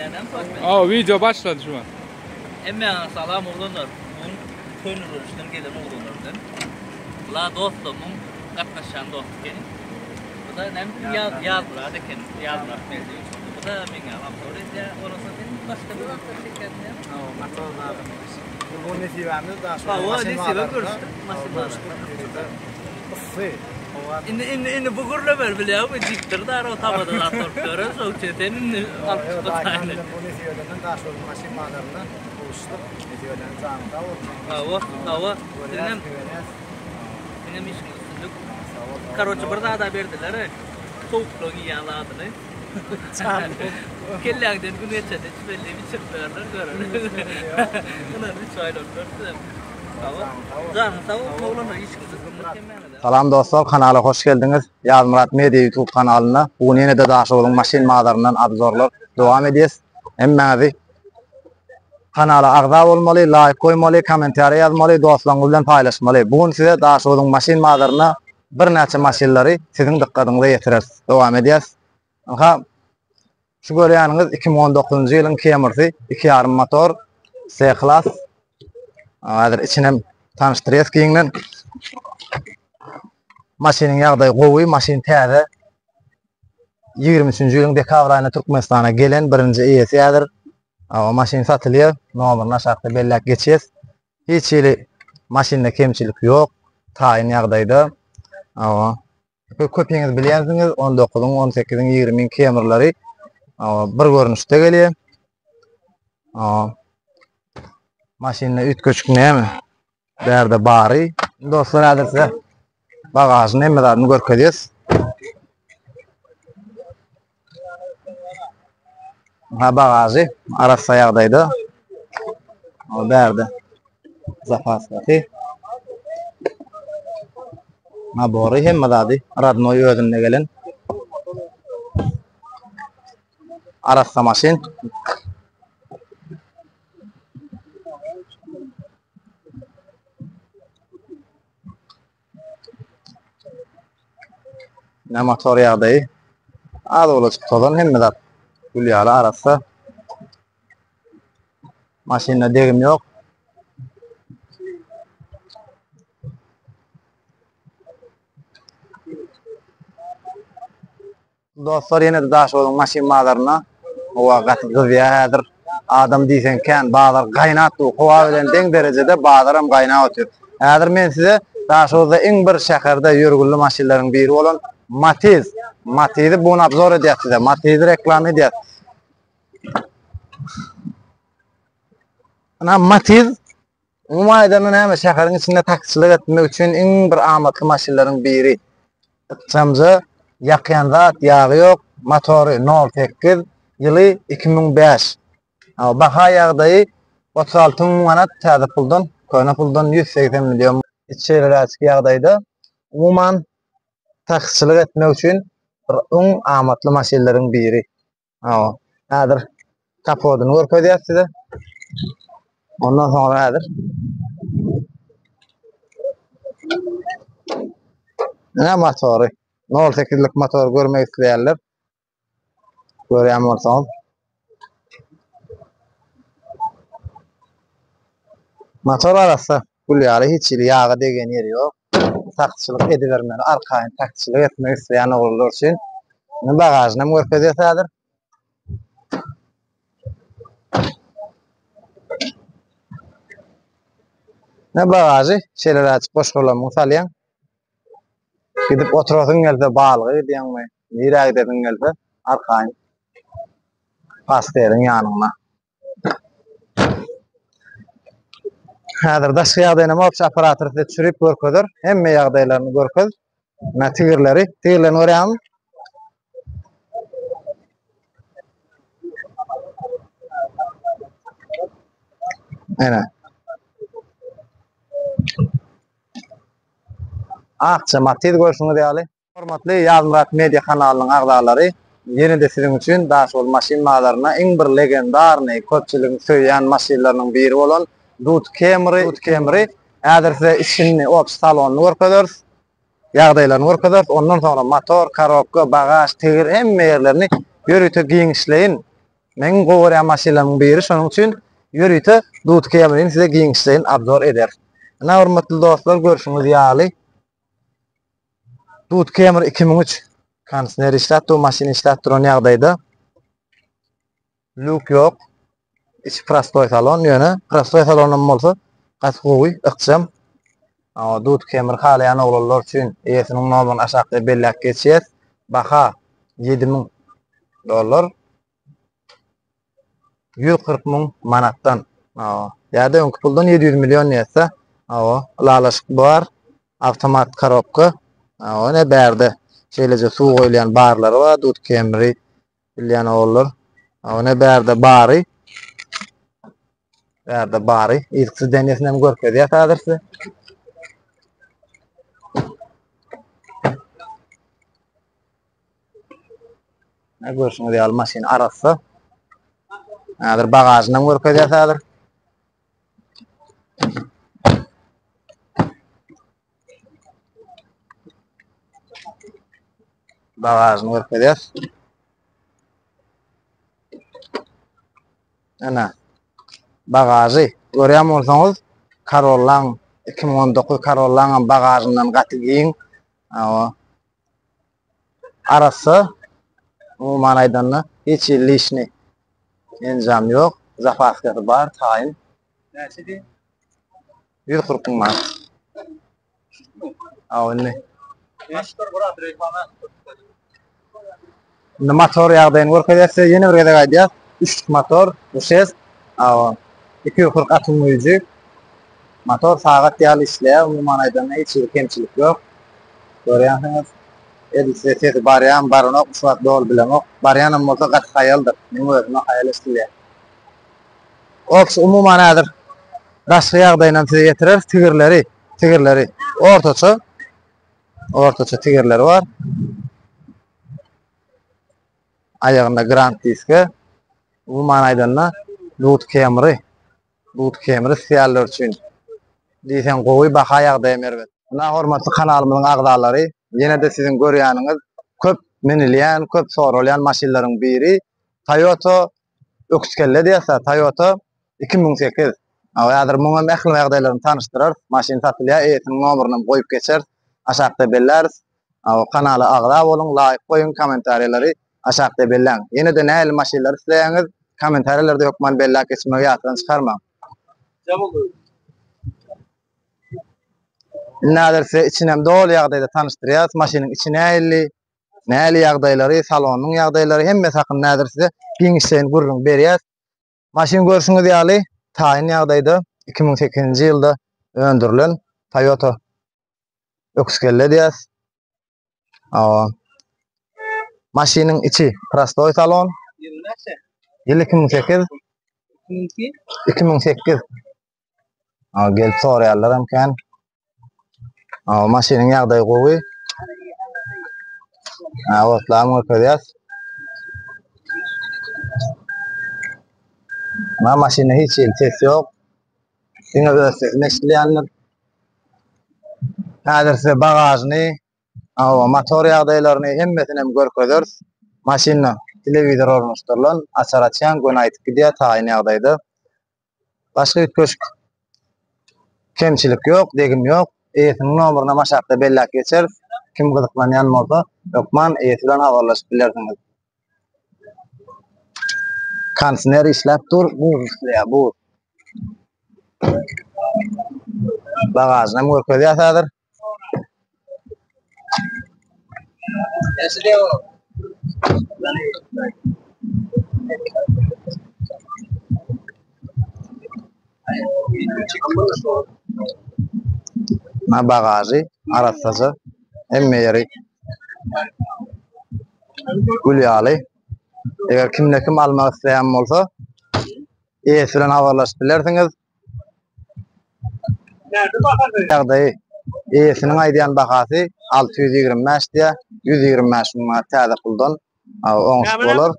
Nädem sokmen? Aw, wideo başlady şu an. Hemmäňe salam oglanlar. Bu gün Köneürgençden gelen oglanlar bilen. Bula dostlarymyň gatnaşýan dosty ekeni. Bu da näme Ýaz Ýazmyrat eken. Ýazmyrat Merdi. Bu da meň ýaly obzor edýär. Ondan soň sen başga bir zatlar çekýärdiň näme? Hawa, motor zadyny. Bu nesibämiz da şu. Hawa, nesibe görüşdik. Maşyn bazarynda. Yssy. Howa. Indi indi indi bu gürlemeli bilýäňmi jikdir dar o tabada zat bolup ýören şoň üçin sen indi alyp çyk Daýhan bilen bu nesibedenden Daşoguz maşyn bazarynda duşuşdyk. Nesibeden janyň sag bolsun. Hawa, hawa. Görýäs, begenýäs. Siziňem işiňiz üstünlik. Sag bol. Karoçe bir zada berdiler. Towuklaryň iýen zadyny. Kelläňden gün geçende içmeli diýip içirip bererler göreris. Ynha üç aýlanyp görüpsiz. Salam dostlar kanala hoş geldiňiz. Ýazmyrat Media YouTube kanalynda bu gün ýene-de Daşoguzyň maşyn bazaryndan obzorlar dowam edýäs. Hemmäňizi kanala agza bolmaly, laýk goýmaly, kommentariýa ýazmaly, dostlaryňyz bilen paýlaşmaly. Bu gün size Daşoguzyň maşyn bazarynda birnäçe maşynlary siziň dykgatyňyza ýetireris. Dowam edýäs. Ynha şu görýäniňiz 2019-njy ýylyň Camry-sy, 2,5 motor, C klas. Häzir içinem tanyşdyrýas giňden. Maşynyň ýagdaýy gowy, maşyn täze. 23-nji ýylyň dekabr aýynda Türkmenistana gelen birinji eýesi häzir. Maşyn satylýar. Nomerini aşakda belläp geçýäs. Hiç hili maşynda kemçilik ýok. Taýyn ýagdaýda. Köpiňiz bilýänsiňiz, on dokuzyň, on sekiziň, ýigrimiň Camry'lary bir görnüşde gelýär. Maşynda üýtgeşik näme? Bärde bary. Dostlar häzir size bagažyny hemme zadyny görkezýäs. Ha bagažy arassa ýagdaýda. O bärde zapaskasy. Nabory hemme zady radnoý özünde gelen. Arassa maşyn. Ne motor ýagdaýy. Az bolajyk tozan hemme zat gül ýaly arassa. Maşynda degim ýok. Dostlar ýene-de Daşoguzyň maşyn bazaryna howa gaty gyzýar häzir. Adam diýseň kän, bazar gaýnap dur. Howa bilen deň derejede bazaram gaýnap otyr. Häzir men size Daşoguzda iň bir şäherde ýörgünli maşynlaryň biri bolan Matiz, Matizi bu gün obzor edýäs size. Matizi reklama edýäs. Ynha Matiz Umuman aýdanda näme şäheriň içinde taksiçilik etmek üçin iň bir amatly maşynlaryň biri. Ykjamja, ýakýan zat, ýagy ýok, motory nol sekiz, ýyly 2005. Baha ýagdaýy 36 müň manat täze puldan, köne puldan 180 million. Içi şeýleräçik ýagdaýda. Umuman taksiçilik etmek üçin bir iň amatly maşynlaryň biri. Hawa. Häzir kapodyny görkezýäs size. Ondan soňra häzir Ine motory. 0.8-lik motory görmek isleýänler görýän bolsaňyz Motor arassa, gül ýaly hiç hili ýaga degen ýeri ýok. Taksiçilik edibermeli, arkaýyn taksiçilik etmek isleýän oglanlar üçin. Indi bagažyny hem görkezýäs häzir. Ne bagažy şeýleräjik goşgulamyňy salýaň. Gidip oturasyň gelse balyga gidýäňmi, nirä gidesiň gelse arkaýyn pasteriň ýanyna. Häzir daşky ýagdaýyny hem obşi operator size çürüp görkezer. Hemme ýagdaýlaryny görkez. Mine tigirleri, tigirlerini görýäňmi? Ene. Akja Matiz görşüňiz ýaly. Hormatly Ýazmyrat Media kanalynyň agzalary, ýene-de siziň üçin Daşoguz maşyn bazaryna iň bir legendarnyý, köpçüligiň söýýän maşynlarynyň biri bolan Dut Camry, Dut Camry, häzir size içini, obşi salonyny görkezeris, ýagdaýlaryny görkezeris, ondan soňra motor, korobka, bagaž, tigir hemme ýerlerini ýörite giňişleýin. Meň gowy görýän maşynlarymyň biri, şonuň üçin ýörite Dut Camry-ni size giňişleýin obzor ederis. Ynha hormatly dostlar, görşüňiz ýaly Dut Camry 2003 kondisioner işläp dur, maşyn işläp duran ýagdaýda. Lýuk ýok. Içi prostoý salon, ýöne prostoý salonam bolsa gaty gowy, ykjam. Dut Camry halaýan oglanlar üçin eýesiniň nomerini aşakda belläp geçýäs. Baha 7000 dollar. 140 müň manatdan. Ýa-da öňki puldan 700 million diýse, ylalaşyk bar. Awtomat korobka. Ine bärde şeýleje suw goýulýan barlary bar. Dut Camry Bilýän ogullar. Ine bärde bary. Bärde bary. Yzky sidenýesini hem görkezýär häzir size. Ne görşüňiz ýaly maşyn arassa. Häzir bagažyny hem görkezýär häzir. Bagažyny görkezýäs. Ana. Bagažy görýän bolsaňyz, Corollaň 2019 Corollaň hem bagažyndan gaty giň. Awa. Arassa. Umuman aýdanda, hiç hili lişni enjam ýok. Zapaskasy bar, taýyn. Näçe diýip? 140 müň manat. Aw indi. Indi motor ýagdaýyny görkezýär size. Ýene bir gezek aýdýas. Üçlük motor, bu şest. Aw 240 atyň güýji. Motor sagat ýaly işleýär. Umuman aýdanda hiç hili kemçilik ýok. Görýänsiňiz. Edil size sesi barýan, baranok, şu wagt doly bilemok. Barýanam bolsa gaty haýaldyr. Meň özüme haýal eşidilýär. Obşy umuman häzir daşky ýagdaýynam size ýetireris. Tigirleri, tigirleri ortaça, ortaça tigirleri bar. Aýagynda Grand diske. Umuman aýdanda Dut Camry, Dut Camry isleýänler üçin diýseň gowy baha ýagdaýam erbet. Ynha hormatly kanalymyzyň agzalary, ýene-de siziň görýäniňiz köp münülýän, köp soralýan maşynlaryň biri Toyota Öküzkelle diýýäs-ä, Toyota 2008. Hawa, häzir muň hem ähli ýagdaýlaryny tanyşdyrarys. Maşyn satylýar, eýesiniň nomerini hem goýup geçeris. Aşakda belläris. Hawa, kanala agza boluň, laýk goýuň, kommentariýalary aşakda belläň. Ýene-de nähili maşynlary isleýäňiz, kommentariýalarda hökman belläp geçmegi ýatdan çykarmaň. Indi häzir size içini hem doly ýagdaýda tanyşdyrýas. Maşynyň içi nähili, Nähili ýagdaýlary, salonyň ýagdaýlary hemmesi hakynda häzir size giňişleýin gürrüň berýäs. Maşyn görşüňiz ýaly taýyn ýagdaýda 2008-nji ýylda öndürilen Toyota öküzkelle diýýäs. Hawa. Maşynyň içi prostoý salon. Ýyly näçe? Ýyl 2008. 2002? 2008. Hawa, gelip soraýarlar hem kän. Hawa, maşynyň ýagdaýy gowy. Ha, otlam görkezýäs. Ma maşynda hiç hili ses ýok. Diňe öz sesini eşidilýändir. Häzir size bagažyny, hawa, motor ýagdaýlaryny hemmesini hem görkezeris. Maşynda telewizor ornaşdyrylan, açar açýan, göni aýdyp gidýär, taýyn ýagdaýda. Başga üýtgeşik kemçilik ýok, degim ýok. Eýesiniň nomerini aşakda belläp geçeris. Kim gyzyklanýan bolsa, hökman eýesi bilen habarlaşyp bilersiňiz. Kondisioner işläp dur, buz isleýär, buz. Bagažyny hem görkezýär häzir. Na bagažy arassaja hemme ýeri gül ýaly. Eger kimde kim almak isleýän bolsa, eýesi bilen habarlaşyp bilersiňiz. Ýagdaýy, eýesiniň aýdýan bahasy 625 diýýär, 125 müň manat täze puldan oňuşyk bolar.